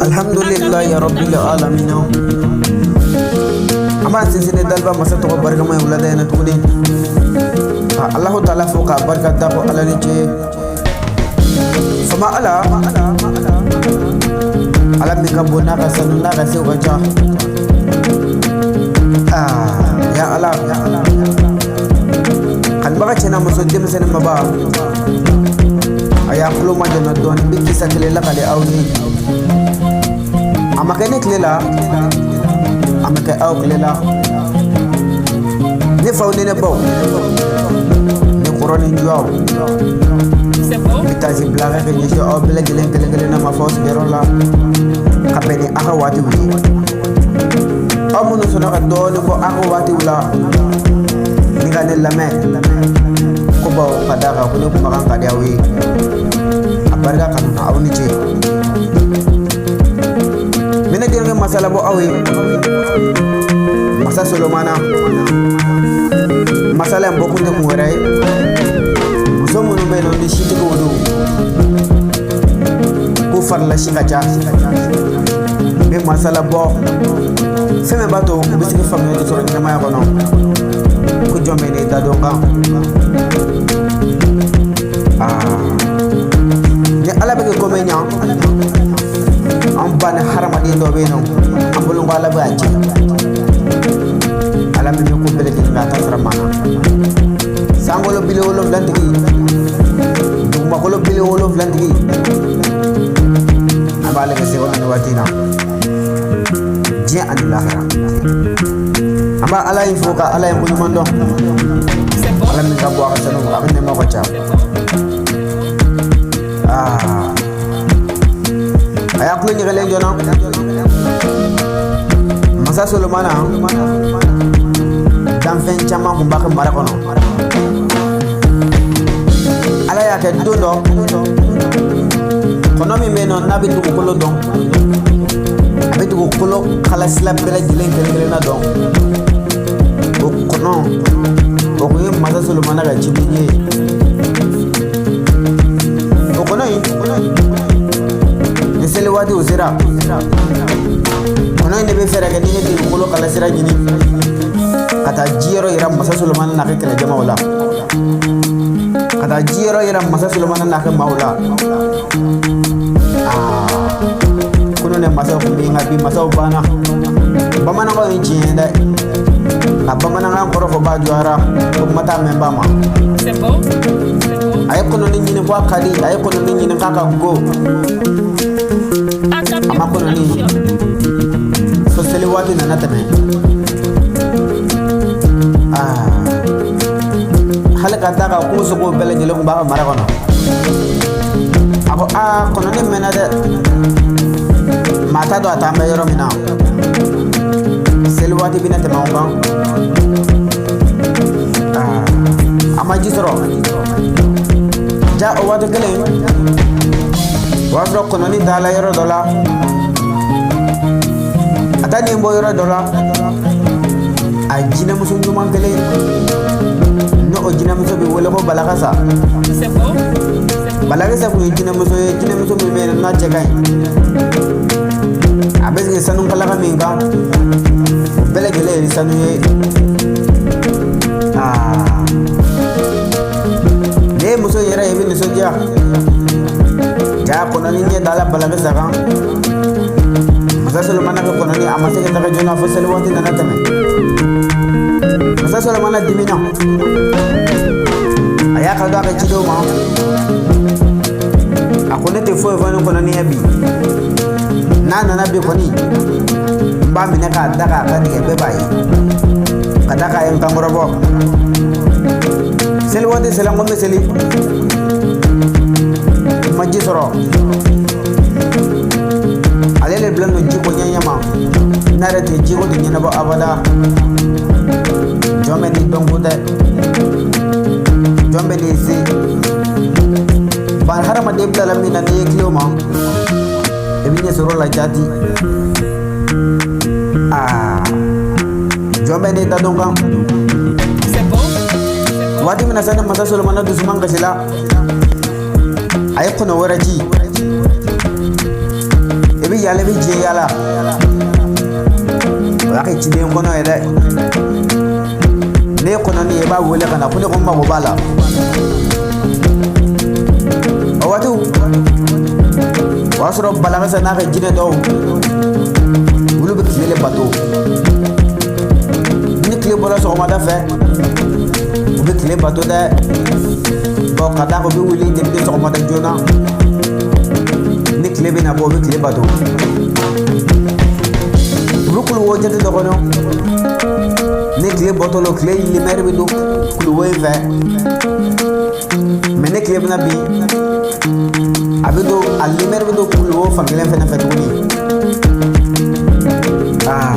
Alhamdulillahi rabbil alamin. An b'an sinsin ni daliba masa tɔgɔ barikama ye wulada in na tuguni ka Alahu taala fo k'a barika da ko Ala ni ce fama Ala Ala min ka bon n'a ka sanu n'a ka sew ka ca aa ya Ala kanubaga cɛ n'a muso denmisɛnnin maaba a y'a tulo majɔ n na dɔɔni n bɛ kisa kelen lakale aw ye a ma kɛ ne tile la a ma kɛ aw tile la ne faw ni ne baw ne kɔrɔ ni dɔgɔw n bɛ taasibila kɛ ka ɲɛsin aw bɛɛ lajɛlen kelen kelenna ma f'aw sigiyɔrɔ la ka bɛn ni aw ka waatiw ye aw minnu sɔnna ka dɔɔnin bɔ aw ka waatiw la ni ka ne lamɛn ko bawo ka d'a kan ko ne kumakan ka di aw ye a barika kanu na aw ni ce n bɛna denkɛ masala bɔ aw ye masa solomana masala in bɔkun tɛ kun wɛrɛ ye muso minnu bɛ yen nɔ ni sitigiw don k'u farilasi ka ca n bɛ masala bɔ fɛn min b'a to u bɛ se ka faamuyali sɔrɔ ɲɛnamaya kɔnɔ ko jɔn bɛ n'i da dɔn kan ni ala bɛ kɛ ko min ɲa an ba ni hadamaden dɔ bɛ yen nɔ an bolo ko ala bɛ a jɛ ala min bɛ ko bɛɛ lajɛlen kɛ a t'a sara maa na sankolo bili wolonwula tigi dugumakolo bili wolonwula tigi an b'ale kɛ seko na nin waati in na diɲɛ ani lahara an b'a ala in fo ka ala in koɲuman dɔn ala min ka bon a ka sanu a ka nɛɛma ka ca aa a y'a tulo ɲɛgɛlen joona masa solomana danfɛn caman kun b'a ka mara kɔnɔ ala y'a kɛ don dɔ kɔnɔ min bɛ yen nɔ n'a bɛ dugukolo dɔn a bɛ dugukolo kalasila bɛɛ lajɛlen kelen kelenna dɔn o kɔnɔ o kun ye masa solomana ka ciden ye o kɔnɔ in ni seli waatiw sera kɔnɔ in de bɛ fɛɛrɛ kɛ ni ka dugukolo kalasira ɲini ka taa jiyɔrɔ yira masa solomana n'a ka kɛlɛjamaw la ka taa jiyɔrɔ yira masa solomana n'a ka maaw la aa kunun ne masaw tun bɛ yen nka bi masaw banna bamanankan ye tiɲɛ ye dɛ nka bamanankan kɔrɔ fɔ ba jɔyara ko kuma t'a mɛn ba ma a ye kɔnɔni ɲini ko a ka di a ye kɔnɔni ɲini k'a ka go a ma kɔnɔni ye fo seli waati nana tɛmɛ aa hali ka taa ka kungo sogow bɛɛ lajɛlen kun b'a ka mara kɔnɔ a ko aa kɔnɔni mɛnna dɛ maa t'a dɔn a taa bɛ yɔrɔ min na seli waati bɛna tɛmɛ o kan a ma ji sɔrɔ ja o waati kelen o y'a sɔrɔ kɔnɔni dala yɔrɔ dɔ la a taa nin bɔ yɔrɔ dɔ la a jinɛmuso ɲuman kelen ni o jinɛmuso bɛ wele ko balakasa balakisa kun ye jinɛmuso ye jinɛmuso min bɛ yen n'a cɛ ka ɲi a bɛ sigi sanu kalaka min kan o bɛɛ lajɛlen ye sanu ye aa n'i ye muso yɛrɛ ye i bɛ nisɔndiya ja kɔnɔni ɲɛ dala balakisa kan masa solomana ka kɔnɔni a ma se ka taga joona fo seli waati nana tɛmɛ masa solomana dimina a y'a kanto a ka cidenw ma a ko ne tɛ foyi fɔ ni kɔnɔni ye bi n'a nana bi kɔni n b'a minɛ k'a da k'a kantigɛ bɛɛ b'a ye ka da k'a ye n kankɔrɔbɔ seli waati sera n ko n bɛ seli n ma ji sɔrɔ ale de bilalen don jiko ɲɛɲɛ ma n'a yɛrɛ tɛ jiko tɛ ɲɛnabɔ abada jɔn bɛ n'i dɔnko tɛ jɔn bɛ n'i se bari hadamaden bilala min na n'i ye tilen o ma i bɛ ɲɛ sɔrɔ o la jaati aa jɔn bɛ n'i da dɔn kan waati min na sani masa solomana dusuman kasila a ye kɔnɔ wɛrɛ ci I bɛ yaala, i bɛ diɲɛ yaala, o y'a kɛ ciden kɔnɔ ye dɛ. Ne ye kɔnɔni ye, i b'a wele ka na ko ne ko n mago b'a la. O waatiw, o y'a sɔrɔ Balakisa n'a ka jinɛ dɔw, olu bɛ tile le bato. Ni tile bɔra sɔgɔmada fɛ, u bɛ tile bato dɛ. Bon, ka d'a kan u bɛ wuli depuis sɔgɔmada joona, ni tile bɛna bɔ, u bɛ tile bato. U bɛ kuluwo jate dɔ kɔnɔ. Ni tile bɔtɔ la, tile lumière bɛ don kuluwo in fɛ, mais ni tile bɛna bin, a bɛ don, a lumière bɛ don kuluwo fan kelen fɛnɛ fɛ tuguni. Aa,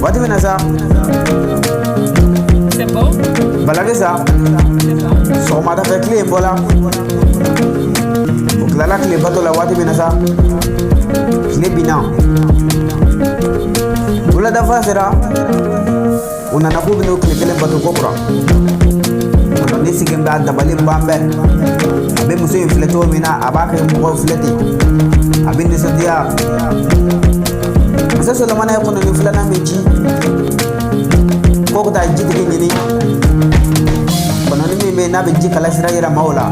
waati min na sa, C'est bon. Balakisa, C'est bon. sɔgɔmada fɛ tile in bɔla, o tilala tile bato la. Waati min na sa, tile binna, wuladafa sera, u nana k'u bɛn'o tile kelen bato ko kura. Kɔnɔni sigilen bɛ, a dabali ban bɛɛ. A bɛ muso in filɛ cogo min na, a b'a kɛ mɔgɔw filɛ ten, a bɛ nisɔndiya. Masa Solomana ye kɔnɔni filanan min ci ko ka taa jitigi ɲini, kɔnɔni min bɛ yen n'a bɛ ji kala sira yira maaw la,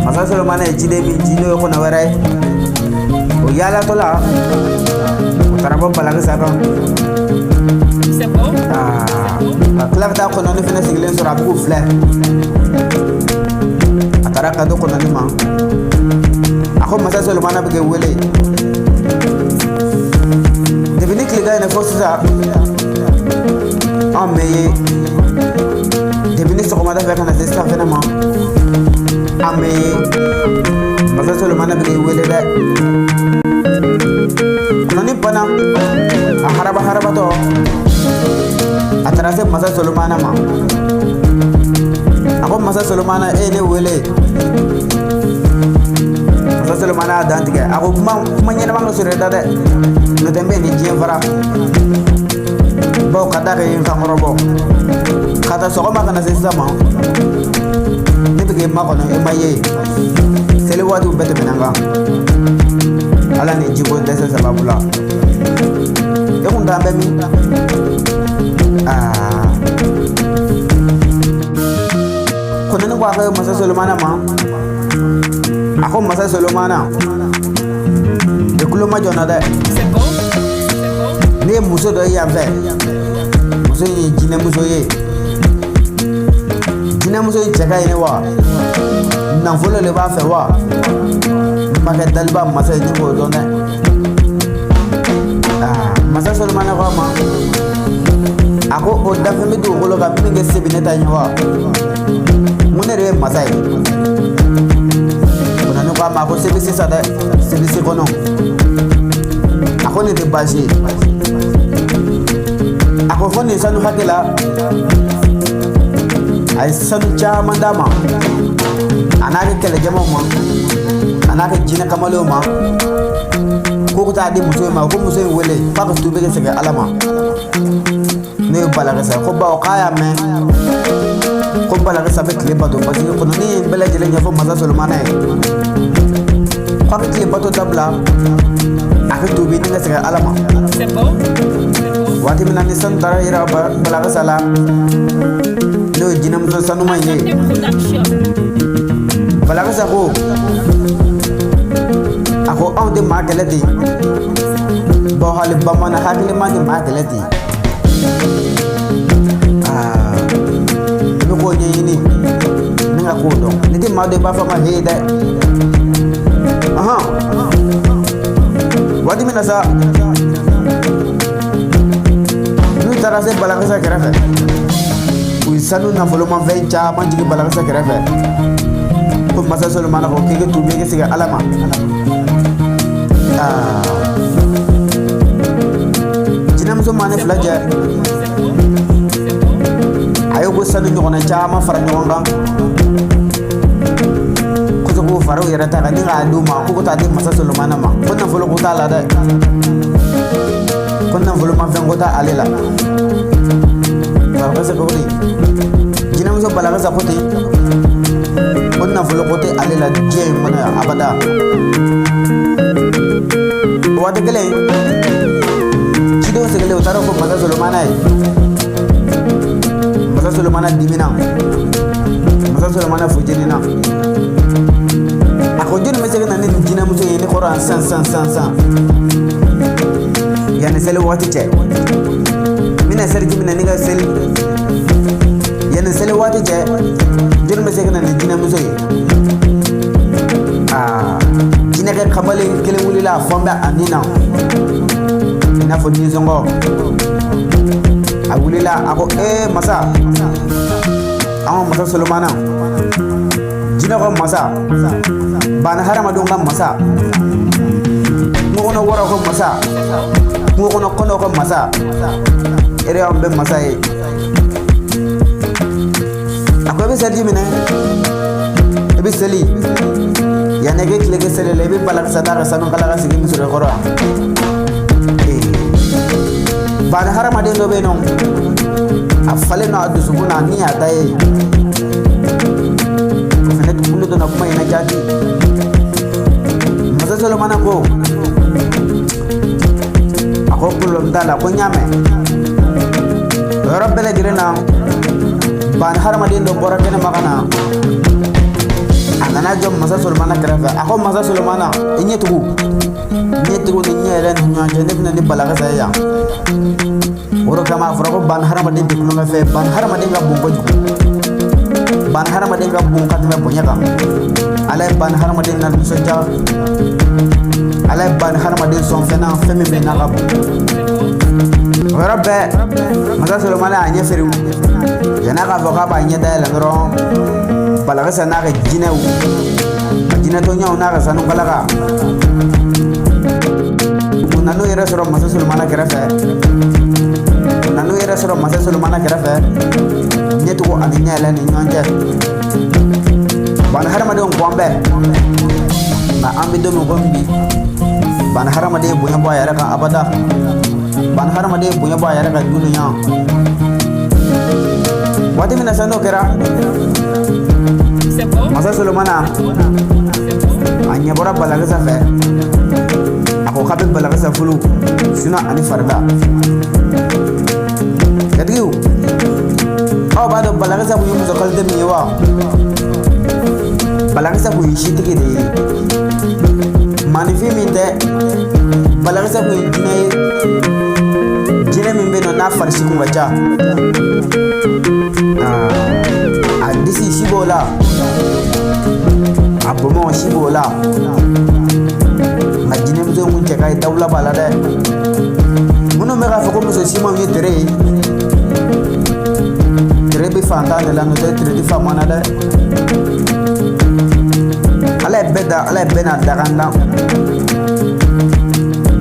masa Solomana ye ciden min ci, n'o ye kɔnɔ wɛrɛ ye, o yaalatɔ la, o taara bɔ Balakisa kan. C'est bon. Aa, ka tila ka taa kɔnɔni fɛnɛ sigilen sɔrɔ, a bɛ k'u filɛ. A taara ka to kɔnɔni ma, a ko masa Solomana bɛ k'e wele depuis ni tilegan yɛrɛ fɔ sisan, anw bɛ ye depuis ni sɔgɔmada fɛ ka na se sisan fɛnɛ ma, an bɛ ye. Masa Solomana bɛ k'e wele dɛ. Kɔnɔni banna, a haraba harabatɔ, a taara se masa Solomana ma. A ko masa Solomana, e ye ne wele? Masa Solomana y'a dantigɛ, a ko kuma kuma ɲɛnama ka sɔrɔ i da dɛ, n'o tɛ n bɛ nin diɲɛ fara bawo ka d'a kan i ye n kankɔrɔbɔ ka taa sɔgɔma ka na se sisan ma, ne bɛ k'e makɔnɔ, e ma ye. Seli waatiw bɛɛ tɛmɛna n kan, ala ni jiko dɛsɛ sababu la. E kun t'an bɛ min? Aa, kɔnɔni ko a ka masa Solomana ma, a ko masa Solomana, i tulo ma jɔ n na dɛ. C'est bon. C'est bon. Ne ye muso dɔ ye yan fɛ, muso in ye jinɛmuso ye. Jinɛmuso in cɛ ka ɲi ne wa, nafolo de b'a fɛ wa, n ma kɛ daliba masa ye, ne b'o dɔn dɛ. Aa, masa Solomana ko a ma, a ko o dafɛn bɛ dugukolo kan min kɛ se bɛ ne ta ɲɛ wa? N ko ne de ye masa ye. Kɔnɔni ko a ma, a ko se bɛ sisan dɛ, se bɛ se kɔnɔ. A ko nin tɛ baasi ye. A ko fo nin sanu hakɛ la, a ye sanu caman d'a ma, a n'a ka kɛlɛjamaw ma, a n'a ka jinɛ kamalenw ma, ko ka taa di muso in ma, ko muso in wele k'a ka tubi ka segin ala ma, n'o ye Balakisa. Ko bawo k'a y'a mɛn ko Balakisa bɛ tile bato, parce que kɔnɔni ye bɛɛ lajɛlen ɲɛfɔ masa Solomana ye k'a ka tile bato dabila, a ka tubi ni ka segin ala ma. C'est bon. C'est bon. Waati min na ni sanu taara yira Balakisa la, n'o ye jinɛmuso sanuman ye, Santé Production. Balakisa ko, a ko anw tɛ maa kɛlɛ ten, bawo hali bamanan hakilima tɛ maa kɛlɛ ten. Aa, i bɛ k'o ɲɛɲini ni ka k'o dɔn, ni tɛ maa dɔn, i b'a fɔ a ma he dɛ. Ahan, waati min na sa, n'u taara se Balakisa kɛrɛfɛ, u ye sanu nafolomafɛn caman jigin Balakisa kɛrɛfɛ, ko masa Solomana ko k'i ka tubi i ka segin ala ma. Aa, jinɛmuso maa ne fila jɛ. C'est bon. C'est bon. A ye ko sanu ɲɔgɔnna caman fara ɲɔgɔn kan ko se k'o fara u yɛrɛ ta kan ni k'a d'u ma, ko ko taa di masa Solomana ma, ko nafolo ko t'a la dɛ, ko nafolo ma fɛn ko t'a ale la. Balakisa ko ten, jinɛmuso Balakisa ko ten. Ko nafolo ko tɛ ale la diɲɛ in kɔnɔ yan abada. O waati kelen, cidenw seginnen, u taara fɔ masa Solomana ye. Masa Solomana dimina, masa Solomana fujenina. A ko jɔnni bɛ se ka na ni nin jinɛmuso ye ne kɔrɔ yan sisan sisan sisan sisan, yanni seli waati cɛ? N bɛna seliji minɛ ni ka seli yanni seli waati cɛ. Jɔnni bɛ se ka na ni jinɛmuso ye? Aa, jinɛkɛ kamalen kelen wulila, a fɔn bɛ a nin na i n'a fɔ nisɔngɔ. A wulila, a ko: "Ee masa, an ka masa Solomana, jinɛ ka masa, bani hadamadenw ka masa, kungo kɔnɔ waraw ka masa, kungo kɔnɔ kɔnɔw ka masa, e de y'anw bɛɛ masa ye." A ko: "I bɛ seliji minɛ, i bɛ seli. Yanni i ka tile kɛ seli la, i bɛ balakisɛ ta ka sanu kala ka sigi misiri kɔrɔ yan. Ee, bani hadamaden dɔ bɛ yen nɔ, a falen don a dusukun na ni y'a ta ye." O fana bolo donna kuma in na jaabi. Masa Solomana ko, a ko problème t'a la, ko n y'a mɛn. O yɔrɔ bɛɛ lajɛlen na, bani hadamaden dɔ bɔra kɛnɛma ka na. A nana jɔ masa Solomana kɛrɛfɛ. A ko: "Masa Solomana, i ɲɛ tugu, ɲɛ tugu ni ɲɛ yɛrɛ ni ɲɔgɔn cɛ, ne bɛna ni balakisɛ ye yan." O de kama a fɔra ko bani hadamaden tɛ kulonkɛ fɛ. Bani hadamaden ka bon kojugu. Bani hadamaden ka bon ka tɛmɛ bonya kan. Ala ye bani hadamaden na nisɔndiya. Ala ye bani hadamaden sɔn fɛn na, fɛn min bɛ n'a ka bon. O yɔrɔ bɛɛ, masa Solomana y'a ɲɛ feere. Yan'a k'a fɔ k'a b'a ɲɛ dayɛlɛ dɔrɔn, balakisɛ n'a ka jinɛw, a jinɛtɔɲɔgɔnw n'a ka sanu kalaka, u nan'u yɛrɛ sɔrɔ masa Solomana kɛrɛfɛ. U nan'u yɛrɛ sɔrɔ masa Solomana kɛrɛfɛ, ɲɛtugu ani ɲɛ yɛlɛ ni ɲɔgɔn cɛ. Bani hadamadenw kɔn bɛɛ nka an bɛ don min komi bi, bani hadamaden ye bonya bɔ a yɛrɛ kan abada. Bani hadamaden ye bonya bɔ a yɛrɛ kan dunuya. Waati min na sa, n'o kɛra, C'est bon. masa Solomana C'est bon. a ɲɛbɔra balakisɛ fɛ. A ko k'a bɛ balakisɛ furu suna ani farida. Jatigiw, aw b'a dɔn balakisɛ kun ye muso qualité min ye wa? Balakisɛ kun ye sitigi de ye, maanifin min tɛ. Balakisɛ kun ye jinɛ ye, jinɛ min bɛ yen nɔ n'a farisi kun ka ca. A disi si b'o la, a bɔnbɔn si b'o la. Nka jinɛmuso in kun cɛ ka ɲi, dawula b'a la dɛ. Minnu bɛ k'a fɔ ko muso simanw ye tere ye, tere bɛ fantan de la, n'o tɛ tere tɛ faama na dɛ. Ala ye bɛɛ da, Ala ye bɛɛ n'a dakan da.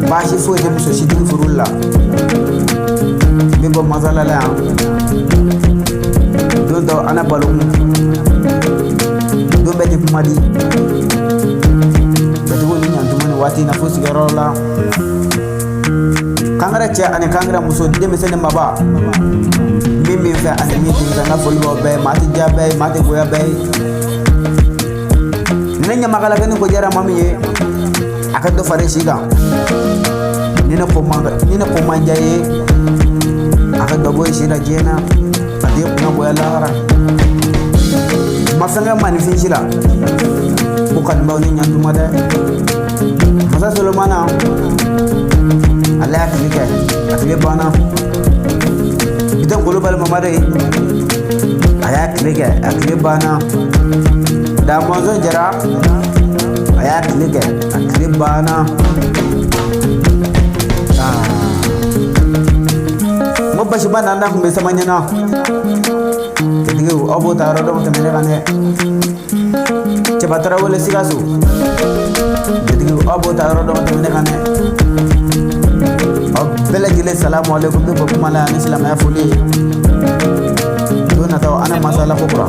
Baasi foyi tɛ muso sitigi furu la. N bɛ bɔ masala la yan don dɔ, an na balokun don bɛɛ tɛ kuma di. Jatigiw ni ɲantuma ni waati in na fo sigiyɔrɔ la. Kankɛrɛ cɛ ani kankɛrɛ muso, denmisɛn ni maba, min min fɛ ani min tɛ fɛ, n ka foli b'aw bɛɛ ye. Maa tɛ diya bɛɛ ye, maa tɛ goya bɛɛ ye. Ni ne ɲamakalakɛ ni ko diyara maa min ye, a ka dɔ fara i si kan. Ni ne ko man diya ye, a ka dɔ bɔ i si la diɲɛ na, a t'i kunna goya lahara. Ma fɛn kɛ maninfin si la ko kanubaw ni ɲantuma dɛ. Masa Solomana, ale y'a tile kɛ, a tile banna. Bitɔn Kulubali Mamadu, a y'a tile kɛ, a tile banna. Damɔnzɔn Jara, a y'a tile kɛ, a tile banna. Ah. N ko basiba nana kun bɛ sama ɲɛna. Jatigiw, aw b'o ta yɔrɔ dɔn tɛmɛ ne kan dɛ. Cɛba Tarawele Sikaso, jatigiw, aw b'o ta yɔrɔ dɔn tɛmɛ ne kan dɛ. Aw bɛɛ lajɛlen, salamu aleykum. Bɛ bɔ kuma la yan ni silamɛya foli ye. Don nataw, an na masala ko kura.